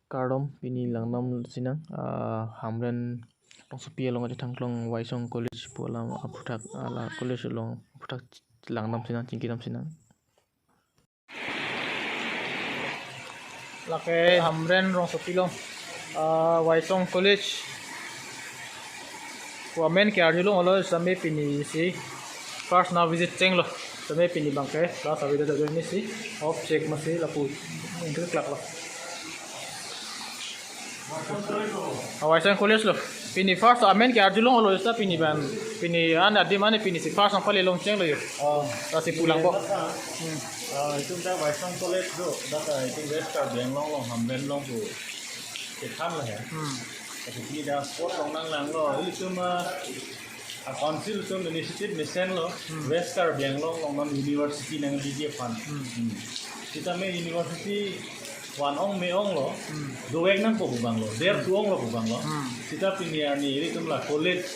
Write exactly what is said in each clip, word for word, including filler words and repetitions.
Kardom, pini langdam sinang, ah, Hamren Rongsopi along aja thangklong Waisong College pu alam aphuthak, ala college along aphuthak langdam sinang, chingkidam sinang. Lake Hamren Rongsopi along, ah, Waisong College pu amen ke arjulong olo, same pini si first na visit chenglo. Same pini abangke class avedet ajoine si off check masi lapu ingkir klak lo. Ah, Waisong College lo. Pini first amen ke arjulong olo, ista pini abang. Pini an adim ane pini si first nangpale long chenglo yo. Oh. Lasi pu langpo. Hmm. Ah, itum ta Waisong College do. Dak, ah, itum West Karbi Anglong along Hamren along pu kethan lo he. Hmm. Tapi pini dak spot along nanglanglo. Itum, ah, a council atum initiative mesenlo, Hmm. West Karbi Anglong along non university nangdiji aphan. Hmm. Hmm. Sitame university van-ong me-onglo, Hmm. dovek nangpo pu abanglo, der Hmm. tu-onglo pu abanglo. Hmm. Sita pini arni ilitum la college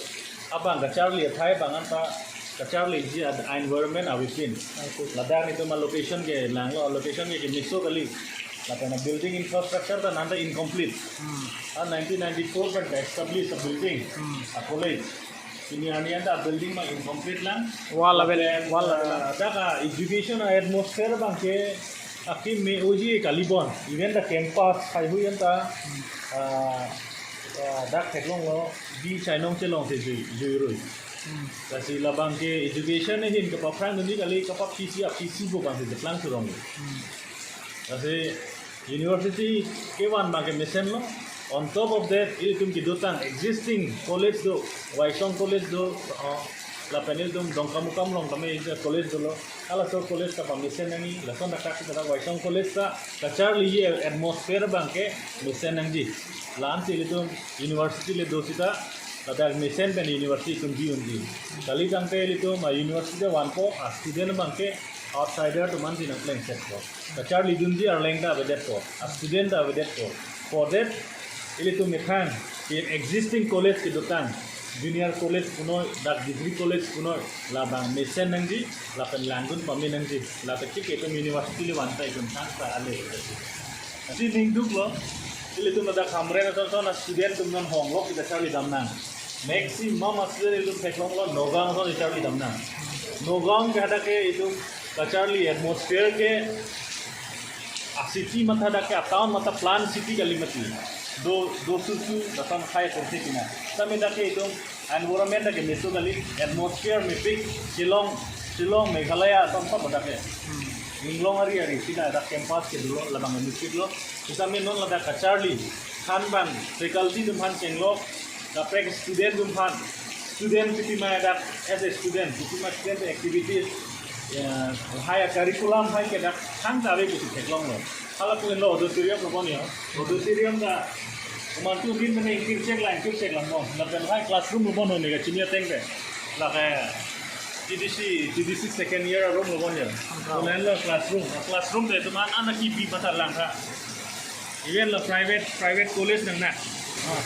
abang kacharli athai abang anta kacharliji ad environment avepin. Aiko. Ladak nelitum a location ke langlo, a location ke kemeso kali. Lapen a building infrastructure ta nanta incomplete. Hmm. A nineteen ninety-four pen ka-establish a building, Hmm. a college. Pini arni anta building ma incomplete lang. Wall level, Lapen, wall level. ah, dak a education a atmosphere abangke akeme-oji kali bon. Even the campus haihui anta, ah, ah, dak theklonglo, bi chainong chelong si jui, juirui. Hmm. Lasi labangke education ahin kapaphrang dunji kali, kapap P C, a P C pu abangsi jeplang surong. Hmm. Lasi university kevan abangke mesenlo. On top of that, ilitum kedotang existing college do, Waisong College do, oh, lapen ilitum Dongkamukam along tame college dolo. Halaso college ta pamesen nangji, lason dak dak Waisong College ta kacharliji atmosphere abangke mesen nangji. La-ansi ilitum university le do sita, ladak mesen pen university itum bi unji. Kali tangte ilitum, ah, university vanpo, ah, student abangke outsider atum ansi nangplengsetpo. Kacharlidunji arleng ta avedetpo, a student ta avedetpo. For that, ilitum methang, ke existing college kedotang, junior college punoi, dak degree college punoi, labang mesen nangji, lapen langdun pame nangji, lapen tik itum university le vanta itum thangta ale. Si ningduklo, ilitum ladak Hamren ason ason a student atum non honglok kacharlidam nang. Maximum a student ilitum theklonglo Nagaon ason kacharlidam nang. Nagaon ke hadak ke itum kacharli atmosphere ke a city matha dak ke a town matha planned city kali mati. Do, do susu datang khai kursi kina. Same dak ke itum environment dak ke meso kali, atmosphere mepik, Shillong, Shillong, Meghalaya atum pa dak ke. Hmm. Inglong ari ari sida dak campus ke dolo labang mepiklo. Sitame non ladak kacharli, than abang faculty atum aphan chenglok, kaprek student atum aphan, student kipi ma dak as a student, kipi ma student activities, ya, lahai a curriculum hai ke dak thangta ave pusi theklonglo. Hala pu henlo auditorium lo bon yo. Auditorium ta komantu bin mene ingkir chek lang, ingkir chek lang bon. Lapen lahai classroom lo bon ho ne kachini ateng ke. Lake T D C, T D C second year a room lo bon yo. Lahenlo classroom. Classroom te itum an ana kipi matha lang tha. Even la private, private college nang na. Ah.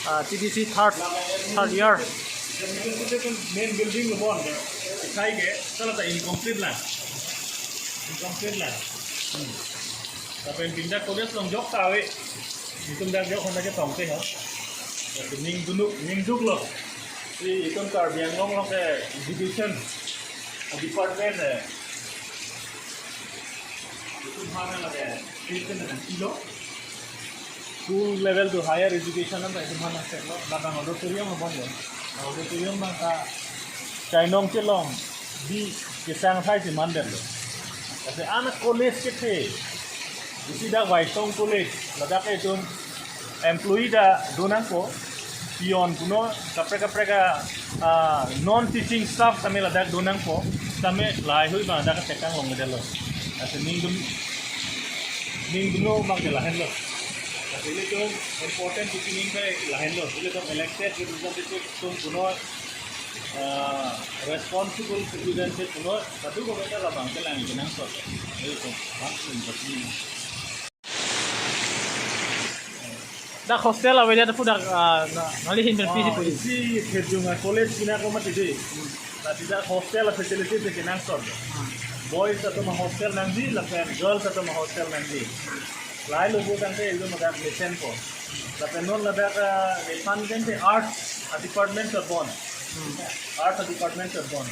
Ah, T D C third, third year. Main building lo bon. Sai ke, sala ta incomplete lang. Incomplete lang. Hmm. Lapen pinda college along jok ta ave. Itum dak jok hana ke tongte ho. Lapen ningdunuk, ningduklo. Si itum Karbi Anglong along ke education department, eh, itum hana lake, itum hana kilo. School level to higher education anta itum hana seklo, labang auditorium lo bon yo. Auditorium abang ta chainong chelong, bi kesang athai si mandetlo. Lasi ana college kethe, isi dak Waisong College, ladak itum employee ta do nangpo, peon punoi, kaprek kaprek a, ah, non teaching staff tame ladak do nangpo, tame lahaihui abang dak tekang longledetlo. Lasi ningdun, ningdunlo abangke lahenlo. Lasi ilitum important isi ning ke lahenlo. Ilitum elected representative atum punoi, ah, responsible citizenship punoi, kadokave ta labang kelang kenangsot. Ilitum bang sum pati. Dak hostel avedet pu dak, ah, na, nangli ahin pen pisi, ah, pu isi Phirjung a college kina ko mati dei. Tadi dak hostel a facility te kenangsot. Ah. Boys atum hostel nangji, lapen girls atum hostel nangji. Lahai lo pu tangte ilitum ladak mesenpo. Lapen non ladak, ah, nephan tangte arts, ah, department chot bon. Arts, ah, department chot bon.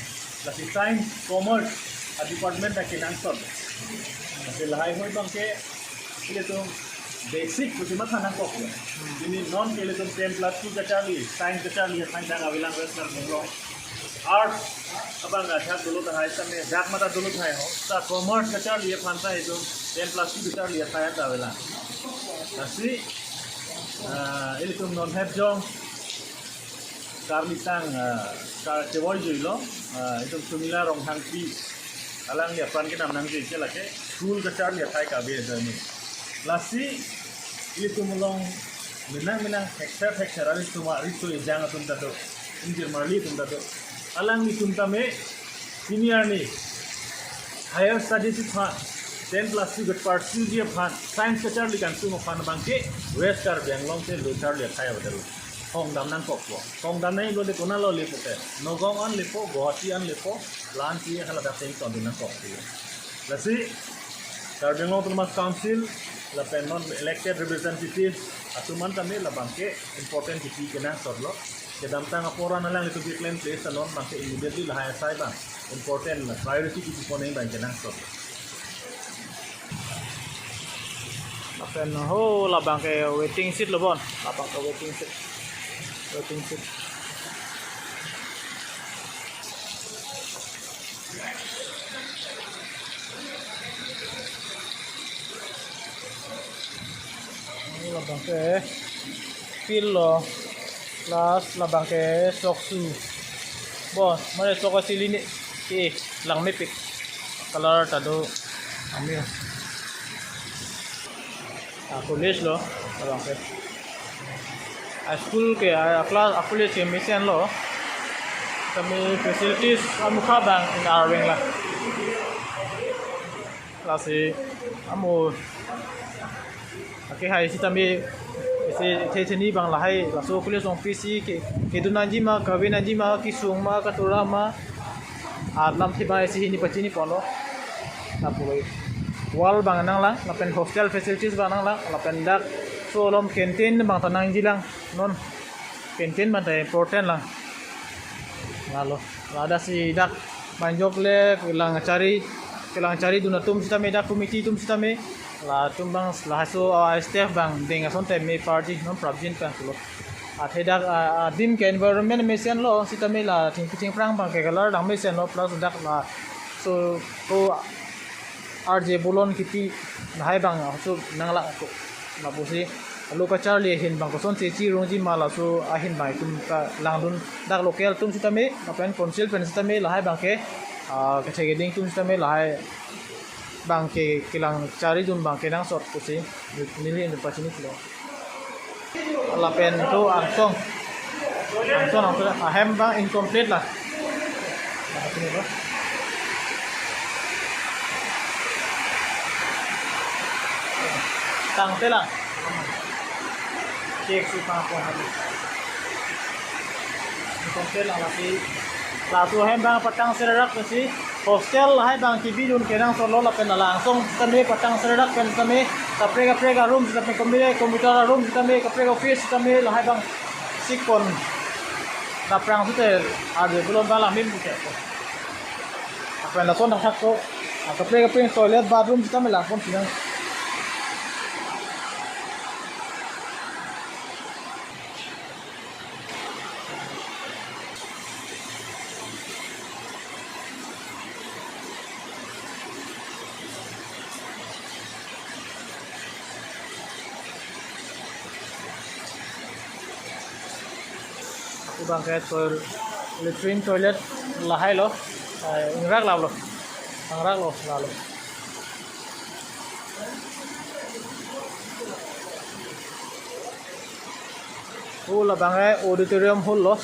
Lasi science, commerce, ah, department ta kenangsot. Lasi lahai hoi abangke ilitum basic pusi matha nangkok. Pini non ke ilitum ten plus two kacharli, science kacharli athai dak avelang West Karbi Anglong. Arts abang athak dolo tahai same, dak mata dolo tahai ho. Ta commerce kacharli aphan ta itum ten plus two kacharli athai ta avelang. Lasi, ah, ilitum non hep jong karlitang, ah, ka chevoi juilo, ah, itum Sumila Ronghangpi alangli apran kenam nangjuije lake school kacharli athai kave jani. Lasi ilitum along menang menang hektar hektar ilitum ariso ejang atum ta do, ingjir marli atum ta do. Alanglitum tame senior ni higher studies aphan, ten plus two ke pursue ji aphan, science kacharli kangtung aphan abangke West Karbi Anglong te lo charli athai avatar lo. Hongdam nangkokpo. Hongdam nanglo le konatlo lepo te. Nagaon an lepo, Guwahati an lepo, la-an si haladak te ingtondun nangkok. Lasi Karbi Anglong Autonomous Council lapen non elected representative atum an tame labangke important kipi kenangsotlo. Kedamtang apor an alanglitum keklem place ta non abangke immediately lahai asai abang important la priority kipi pon abang kenangsotlo. Lapen ho labangke waiting shed lo bon, labangke waiting shed, waiting shed. Labangke field lo, plus labangke sok su. Bon, mane sok asili ni ke langmepik color ta do. Ami, ah, college lo, labangke. Ah, school ke, ah, class, ah, college ke mesenlo. Kami facilities amukha abang in arveng la. Lasi amo ake hai sitame isi the chini abang lahai laso college along pisi ke kedun nangji ma, kave nangji ma, kesung ma, katura ma, alam thiba isi hini pachini ponlo. Lapu wall abang nanglang, lapen hostel facilities abang nanglang, lapen dak so alom canteen abang ta nangjilang non. Canteen abang ta important lang. Lalo, ladak si dak banjok le kelang chari, kelang charidun atum sitame, dak committee atum sitame, latum abang laso, ah, staff abang deng ason tame party non prapjin panglo. Athe dak, ah, adim ke environment mesenlo sitame la thengpi thengphrang abangke color dang mesenlo, plus dak laso ko R J Bolon kipi lahai abang aso nanglangkok. Lapusi lo kacharli ahin abang kosonsi chirongji ma laso ahin abang itum ta langdun, dak local atum sitame, lapen council pen sitame lahai abangke, ah, kachegeding atum sitame lahai abangke kelang charidun abang kenangsot pusi neli neli pachini pulo. Lapen to angsong. Angsong, angsong ahem abang incomplete la. Tangte lang. Cek si pangpon hadi. Tongte lang lasi. Laso ahem abang patang serak si hostel lahai abang kibidun kenangsotlo lapen la angsong tame patang serak pen tame kaprek kaprek arum tame computer, computer arum tame kaprek office tame lahai abang sikon. Naprang sute adu belum balang mim buke. Apa yang lason dak ko kaprek kaprek toilet bathroom tame langpon sinang. Abangke toil-, latrine toilet lahailo, eh, ingrak lalo, ingrak lo lalo. O labangke auditorium hall lo.